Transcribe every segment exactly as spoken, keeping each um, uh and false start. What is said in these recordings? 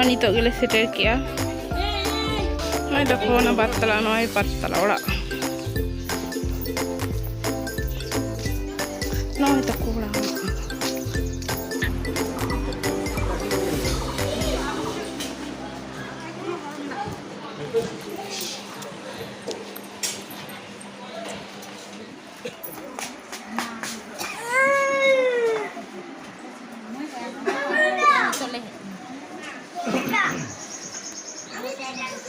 ᱱᱤᱛᱚᱜ ᱜᱮᱞᱮ ᱥᱮᱴᱮᱨ ᱠᱮᱜᱼᱟ᱾ ᱱᱚᱜᱼᱚᱭ ᱛᱟᱠᱚ ᱚᱱᱟ ᱵᱟᱨ ᱛᱟᱞᱟ, ᱱᱚᱜᱼᱚᱭ ᱵᱟᱨ ᱛᱟᱞᱟ ᱚᱲᱟᱜ᱾ ᱱᱚᱜᱼᱚᱭ ᱛᱟᱠᱚ ᱚᱲᱟᱜ᱾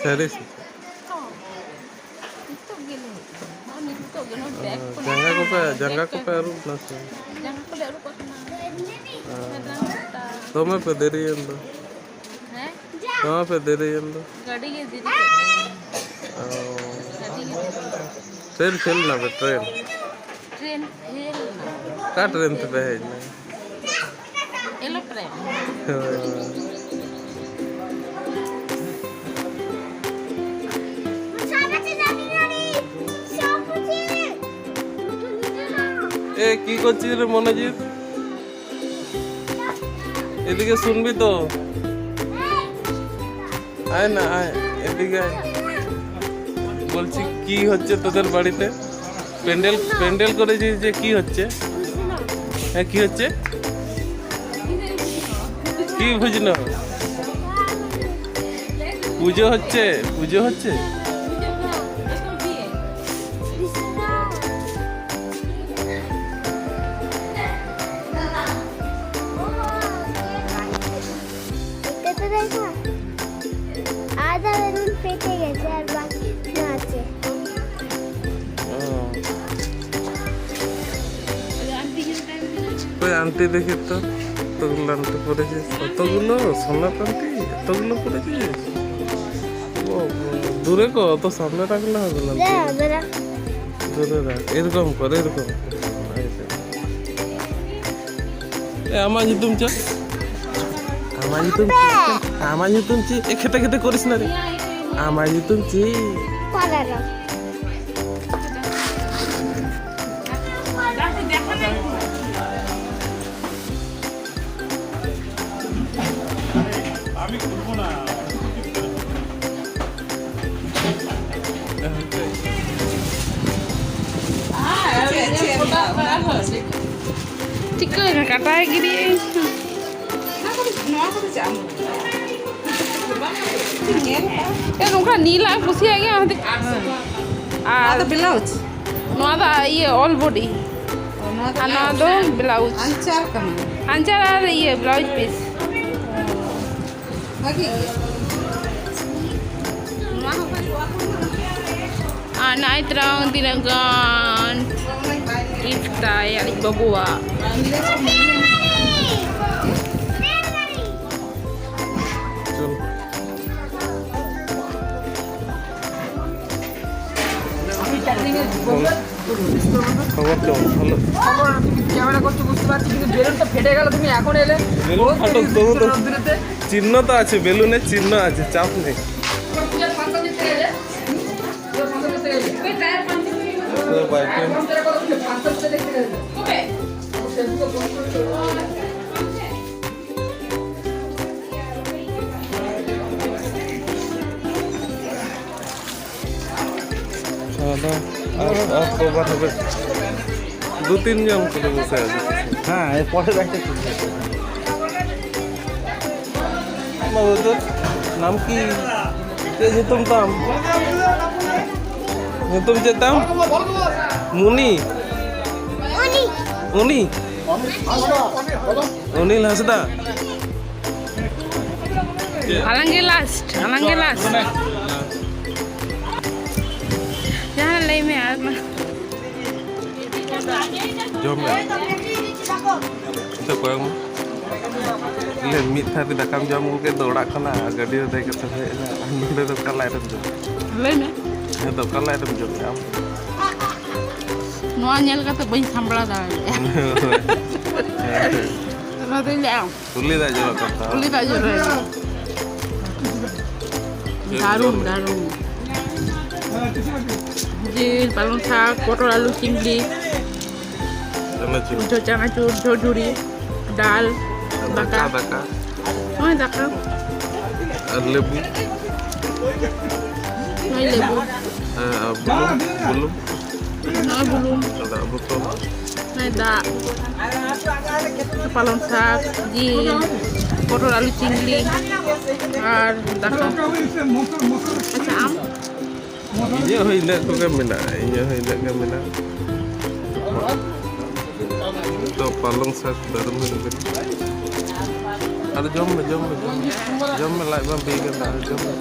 ᱥᱟᱹᱨᱤ ᱥᱮ ᱪᱮᱫ? ᱱᱤᱛᱚᱜ ᱜᱮᱞᱮ ᱦᱮᱡ ᱮᱱᱟ᱾ ᱱᱤᱛᱚᱜ ᱜᱮ ᱱᱚᱰᱮ ᱡᱟᱸᱜᱟ ᱠᱚᱯᱮ, ᱡᱟᱸᱜᱟ ᱠᱚᱯᱮ ᱟᱹᱨᱩᱵ ᱮᱱᱟ ᱥᱮ? ᱡᱟᱸᱜᱟ ᱠᱚᱞᱮ ᱟᱹᱨᱩᱵ ᱟᱠᱟᱱᱟ᱾ ᱫᱚᱢᱮ ᱯᱮ ᱫᱮᱨᱤᱭᱮᱱ ᱫᱚ᱾ ᱦᱮᱸ? ᱫᱚᱢᱮ ᱯᱮ ᱫᱮᱨᱤᱭᱮᱱ ᱫᱚ᱾ ᱜᱟᱹᱰᱤ ᱜᱮ ᱫᱮᱨᱤ ᱠᱮᱫ ᱞᱮᱭᱟ᱾ ᱚ᱾ ᱜᱟᱹᱰᱤ ᱜᱮ ᱫᱮᱨᱤ ᱠᱮᱫ ᱞᱮᱭᱟ᱾ ᱴᱨᱮᱱ ᱯᱷᱮᱞ ᱮᱱᱟ ᱯᱮ, ᱴᱨᱮᱱ? ᱴᱨᱮᱱ ᱯᱷᱮᱞ ᱮᱱᱟ᱾ ᱚᱠᱟ ᱴᱨᱮᱱ ᱛᱮᱯᱮ ᱦᱮᱡ ᱮᱱᱟ? Hello train. ᱦᱳᱭ᱾ এ, কি করছিস রে মনোজিৎ? এদিকে শুনবি তো? আয় না, আয়, এদিকে আয়। বলছি, কি হচ্ছে তোদের বাড়িতে? প্যান্ডেল, প্যান্ডেল করেছিস যে, কি হচ্ছে? হ্যাঁ, কি হচ্ছে? কি বুঝলো? পুজো হচ্ছে, পুজো হচ্ছে। এটা তো দেখো, আধা বেলুন ফেটে গেছে আর বাকি আছে। ও। ওই আন্টি দেখি তো, কতগুলো আন্টি পড়েছে, কতগুলো সোনার আন্টি, এতগুলো পড়েছে। ও, দূরে কো, অত সামনে রাখলে হবে না। দূরে রাখ। এরকম কর, এরকম কর। এই যে। এ, আমার ᱧᱩᱛᱩᱢ ᱪᱮᱫ? আমার ᱧᱩᱛᱩᱢ ᱪᱮᱫ? আমার ᱧᱩᱛᱩᱢ ᱪᱮᱫ? এ, খেতে খেতে করিস না রে। আমার ᱧᱩᱛᱩᱢ ᱪᱮᱫ? ᱵᱟᱭ ᱜᱤᱰᱤᱭᱟᱹᱧ᱾ ᱱᱚᱣᱟ ᱠᱚᱫᱚ ᱪᱮᱫ ᱟᱢ? ᱧᱮᱞ ᱠᱟᱜᱼᱟ᱾ ᱮ, ᱱᱚᱝᱠᱟ ᱱᱤᱞ ᱟᱜ ᱠᱩᱥᱤᱭᱟᱜ ᱜᱮᱭᱟ, ᱚᱱᱟᱛᱮ᱾ ᱟᱨ ᱱᱚᱣᱟ ᱫᱚ ᱵᱞᱟᱣᱩᱡᱽ? ᱱᱚᱣᱟ ᱫᱚ ᱤᱭᱟᱹ, ᱚᱞ ᱵᱚᱰᱤ᱾ ᱚ, ᱱᱚᱣᱟ ᱫᱚ ᱟᱨ ᱱᱚᱣᱟ ᱵᱞᱟᱣᱩᱡᱽ᱾ ᱫᱚ ᱵᱞᱟᱣᱩᱡᱽ᱾ ᱟᱧᱪᱟᱨ ᱠᱟᱱᱟ᱾ ᱟᱧᱪᱟᱨ ᱟᱨ ᱤᱭᱟᱹ, ᱵᱞᱟᱣᱩᱡᱽ ᱯᱤᱥ᱾ ᱵᱷᱟᱜᱤ ᱜᱮᱭᱟ᱾ ᱱᱚᱣᱟ ᱦᱚᱸ ᱵᱷᱟᱜᱤ᱾ ᱟᱨ ᱱᱚᱜᱼᱚᱭ ᱛᱨᱟᱝ ᱛᱤᱱᱟᱹᱜ ᱜᱟᱱ ᱜᱤᱯᱷᱴ ᱛᱟᱭ ᱟᱞᱮ ᱵᱟᱹᱵᱩᱣᱟᱜ᱾ খবর কেমন? ভালো? খবর, আমি ক্যামেরা করছো বুঝতে পারছি, কিন্তু বেলুন তো ফেটে গেল, তুমি এখন এলে। বেলুন ফাটুক, তবু তো চিহ্ন তো আছে, বেলুনের চিহ্ন আছে, চাপ নেই। তো বাইকে খাওয়া দাওয়া আর, আর কবার হবে? দু তিনজন করে বসে আছি। হ্যাঁ, এর পরের ব্যাচটা শুরু হবে। বাবু, তোর নাম কি? ᱪᱮᱫ ᱧᱩᱛᱩᱢ ᱛᱟᱢ? ᱧᱩᱛᱩᱢ ᱪᱮᱫ ᱛᱟᱢ? ᱢᱩᱱᱤ? ᱩᱱᱤ? ᱚᱱᱤᱞ ᱦᱟᱸᱥᱫᱟ? ᱟᱞᱟᱝ ᱜᱮ ᱞᱟᱥᱴ, ᱟᱞᱟᱝ ᱜᱮ ᱞᱟᱥᱴ᱾ ᱡᱟᱦᱟᱸ ᱞᱟᱹᱭ ᱢᱮ ᱟᱨ ᱢᱟ᱾ ᱡᱚᱢ ᱢᱮ᱾ ᱱᱤᱛᱚᱜ ᱠᱚᱭᱚᱜ ᱢᱮ᱾ ᱞᱟᱹᱭ, ᱢᱤᱫ ᱛᱷᱟᱹᱨᱤ ᱫᱟᱠᱟᱢ ᱡᱚᱢ ᱟᱹᱜᱩ ᱠᱮᱫ ᱫᱚ ᱚᱲᱟᱜ ᱠᱷᱚᱱᱟᱜ, ᱟᱨ ᱜᱟᱹᱰᱤ ᱨᱮ ᱫᱮᱡ ᱠᱟᱛᱮᱢ ᱦᱮᱡ ᱮᱱᱟ, ᱟᱨ ᱱᱚᱰᱮ ᱫᱚ ᱚᱠᱟ ᱞᱟᱭᱤᱱ ᱨᱮᱢ ᱡᱚᱢ? ᱞᱟᱹᱭ ᱢᱮ᱾ ᱦᱮᱸ, ᱫᱚ ᱚᱠᱟ ᱞᱟᱭᱤᱱ ᱨᱮᱢ ᱡᱚᱢ ᱠᱮᱫᱟ ᱟᱢ? ᱱᱚᱣᱟ ᱧᱮᱞ ᱠᱟᱛᱮ ᱵᱟᱹᱧ ᱥᱟᱢᱵᱲᱟᱣ ᱫᱟᱲᱮᱭᱟᱜᱼᱟ᱾ ᱚᱱᱟᱛᱮᱧ ᱞᱟᱹᱭᱟ᱾ ᱩᱞᱤ ᱫᱟᱜ ᱡᱚᱨᱚᱜ ᱠᱟᱱ ᱛᱟᱢᱟ᱾ ᱩᱞᱤ ᱫᱟᱜ ᱡᱚᱨᱚᱭᱮᱱᱟ᱾ ᱪᱮᱫ ᱫᱟᱨᱩᱱ, ᱡᱚᱢ? ᱫᱟᱨᱩᱱ᱾ ᱡᱤᱞ, ᱯᱟᱞᱚᱝ ᱥᱟᱠ, ᱯᱚᱴᱚᱞ, ᱟᱹᱞᱩ, ᱪᱤᱝᱲᱤ, ᱪᱟᱱᱟᱪᱩᱨ᱾ ᱡᱚ-, ᱪᱟᱱᱟᱪᱩᱨ, ᱡᱷᱚᱨᱡᱷᱩᱨᱤ, ᱰᱟᱞ, ᱫᱟᱠᱟ, ᱫᱟᱠᱟ᱾ ᱫᱟᱠᱟ᱾ ᱱᱚᱜᱼᱚᱭ ᱫᱟᱠᱟ᱾ ᱟᱨ ᱞᱮᱵᱩ᱾ ᱱᱚᱜᱼᱚᱭ ᱞᱮᱵᱩ᱾ ᱦᱮᱸ, ᱟᱨ ᱵᱩᱞᱩᱝ, ᱵᱩᱞᱩᱝ᱾ ᱱᱚᱜᱼᱚᱭ ᱵᱩᱞᱩᱝ᱾ ᱟᱫᱟ ᱵᱚᱛᱚᱞ᱾ ᱫᱟᱜ, ᱯᱟᱞᱚᱝ ᱥᱟᱠ, ᱡᱤᱞ, ᱯᱚᱴᱚᱞ ᱟᱹᱞᱩ ᱪᱤᱝᱲᱤ ᱟᱨ ᱫᱟᱠᱟ᱾ ᱟᱪᱪᱷᱟ, ᱟᱢ? ᱤᱧᱟᱹᱜ ᱦᱚᱸ ᱤᱱᱟᱹᱜ ᱠᱚᱜᱮ ᱢᱮᱱᱟᱜᱼᱟ, ᱤᱧᱟᱹᱜ ᱦᱚᱸ ᱤᱱᱟᱹᱜ ᱜᱮ ᱢᱮᱱᱟᱜᱼᱟ᱾ ᱛᱚ ᱯᱟᱞᱚᱝ ᱥᱟᱠ ᱫᱟᱨᱩᱢ ᱦᱩᱭ ᱠᱟᱱᱟ᱾ ᱟᱨ ᱡᱚᱢ ᱢᱮ, ᱡᱚᱢ ᱢᱮ, ᱡᱚᱢ ᱢᱮ, ᱞᱟᱡ ᱵᱟᱝ ᱵᱤ ᱠᱟᱱᱟ, ᱡᱚᱢ ᱢᱮ᱾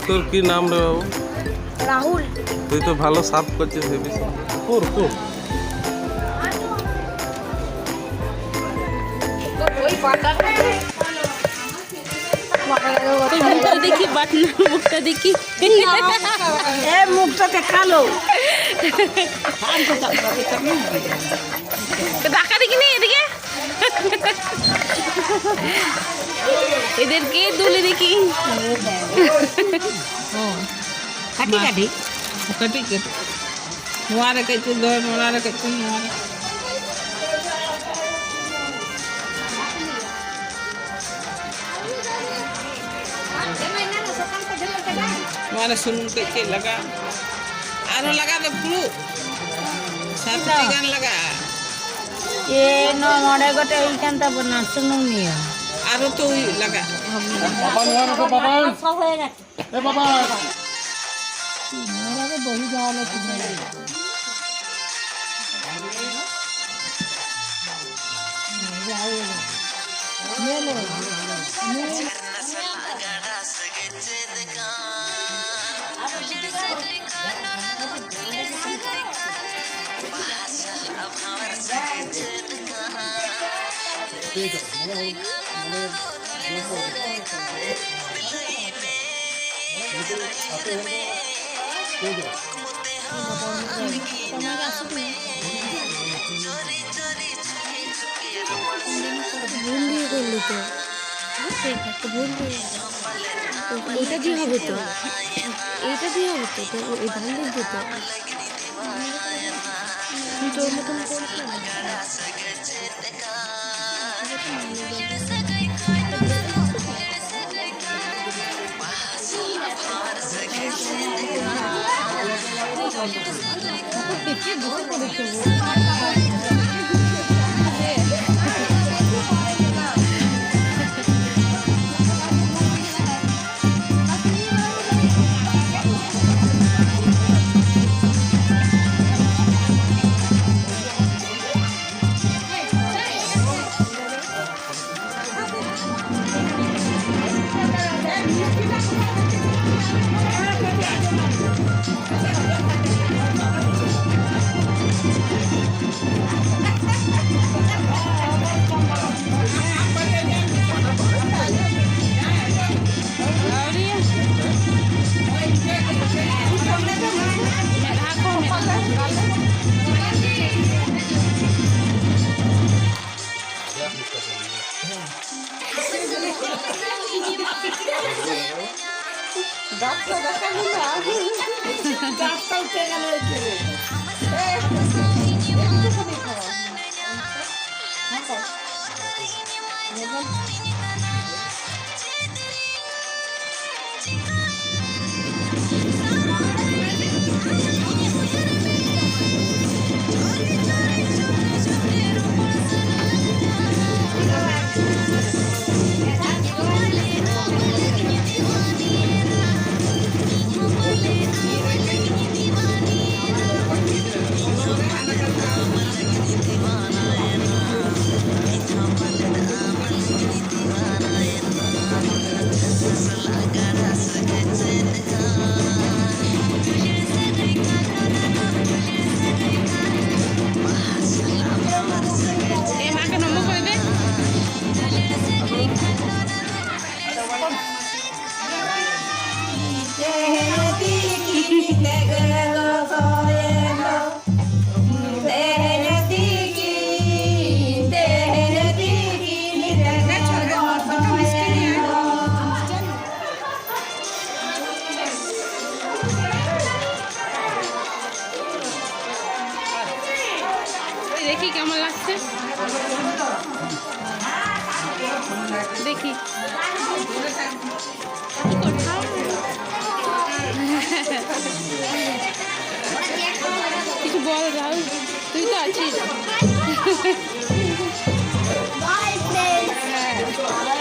তোর কি নাম রে বাবু? রাহুল। তুই তো ভালো সার্ভ করছিস, হেবি সার্ভ। তোর, তোর। মুখটা দেখি, বাট না, মুখটা দেখি। এ মুখটা দেখালো। দাকা দেখি নি এদিকে। এদেরকে তুলে দেখি। ᱠᱟᱹᱴᱤᱡ ᱠᱟᱹᱴᱤᱡ᱾ ᱠᱟᱹᱴᱤᱡ ᱠᱟᱹᱴᱤᱡ᱾ ᱱᱚᱣᱟ ᱨᱮ ᱠᱟᱹᱡ ᱪᱩᱞ ᱫᱚᱦᱚᱭ ᱢᱮ, ᱚᱱᱟ ᱨᱮ ᱠᱟᱹᱡ ᱪᱩᱞ, ᱱᱚᱣᱟ ᱨᱮ᱾ ᱱᱚᱣᱟ ᱨᱮ ᱥᱩᱱᱩᱢ ᱠᱟᱹᱡ ᱠᱟᱹᱡ ᱞᱟᱜᱟᱜ᱾ ᱟᱨᱦᱚᱸ ᱞᱟᱜᱟᱜ ᱫᱚ ᱯᱷᱩᱲᱩᱜ᱾ ᱥᱟᱛ ᱴᱤ ᱜᱟᱱ ᱞᱟᱜᱟᱜᱼᱟ᱾ ᱮ, ᱱᱚᱣᱟ ᱢᱚᱬᱮ ᱜᱚᱴᱮᱡ ᱦᱩᱭ ᱠᱟᱱ ᱛᱟᱵᱚᱱᱟ ᱥᱩᱱᱩᱢ ᱱᱤᱭᱟᱹ᱾ ᱟᱨᱦᱚᱸ ᱛᱚ ᱦᱩᱭᱩᱜ ᱞᱟᱜᱟᱜ᱾ ᱵᱟᱵᱟ, ᱱᱚᱣᱟ ᱨᱮᱫᱚ ᱵᱟᱵᱟ᱾ ᱱᱚᱣᱟ ᱫᱚ ᱵᱟᱹᱦᱩ ᱡᱟᱶᱟᱭ ᱞᱮ ᱛᱤᱸᱜᱩᱭᱟ᱾ ᱡᱟᱶᱟᱭ ᱞᱮ᱾ ᱧᱮᱞ ᱢᱮ᱾ ভুল দিয়ে করলি তো। ভুল দিয়ে। এটা দিয়ে হবে তো। এটা দিয়ে হবে তো। তো ওই ধান দিয়ে তো। তুই তোর মতন করিস না। ᱫᱟᱜ ᱫᱚ ᱫᱟᱠᱟ ᱢᱮᱱᱟᱜᱼᱟ᱾ ᱫᱟᱜ ᱫᱚ ᱩᱛᱟᱹᱨ ᱜᱟᱱᱚᱜᱼᱟ ᱠᱤ? ᱮ, ᱮᱠᱴᱩ ᱠᱷᱟᱱᱤ ᱠᱷᱟᱣᱟ᱾ ᱦᱮᱸ ᱛᱚ᱾ দেখি কেমন লাগছে। দেখি। কি করছো? Bye, friends. Hi,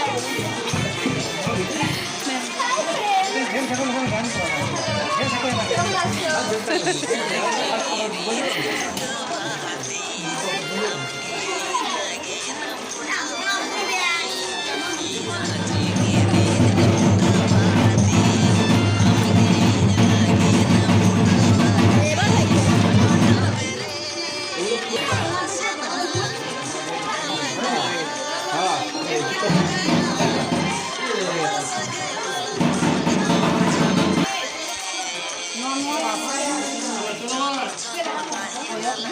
friends.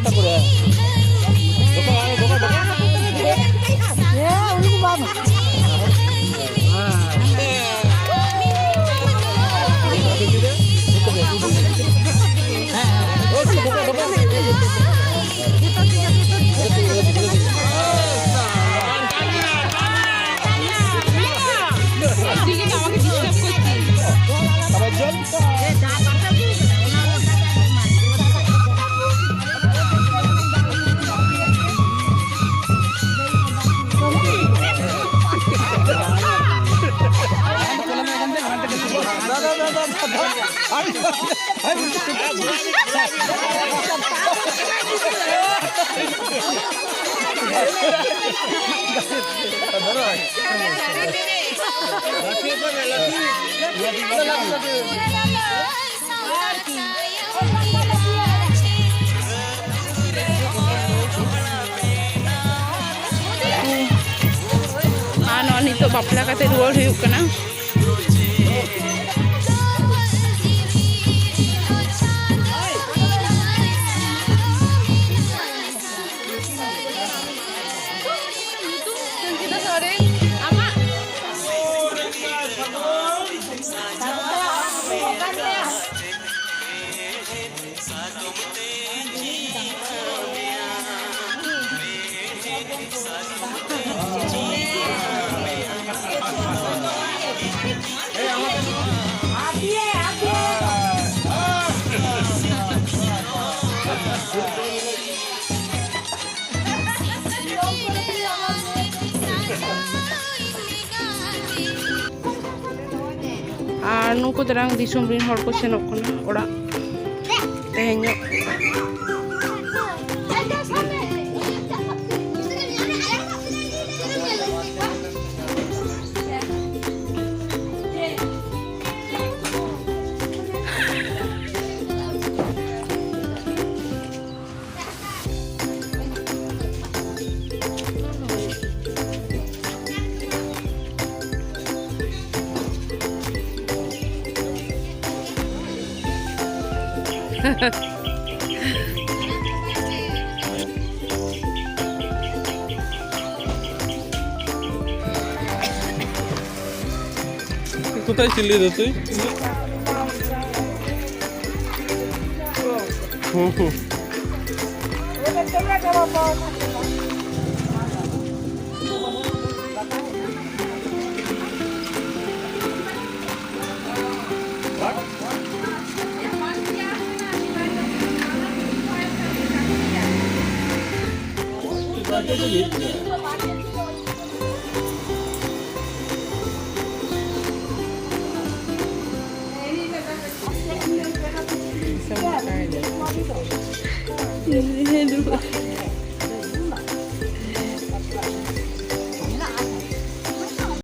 ᱮ, ᱩᱱᱤ ᱫᱚ ᱵᱟᱝ᱾ ᱟᱨ ᱱᱚᱜᱼᱚᱭ ᱱᱤᱛᱚᱜ ᱵᱟᱯᱞᱟ ᱠᱟᱛᱮ ᱨᱩᱣᱟᱹᱲ ᱦᱩᱭᱩᱜ ᱠᱟᱱᱟ᱾ ᱟᱨ ᱱᱩᱠᱩ ᱫᱟᱨᱟᱝ ᱫᱤᱥᱚᱢ ᱨᱮᱱ ᱦᱚᱲ ᱠᱚ ᱥᱮᱱᱚᱜ ᱠᱟᱱᱟ ᱚᱲᱟᱜ ᱛᱮᱦᱮᱧᱚᱜ᱾ কোথায় ছিলি রে তুই? হুম, হুম।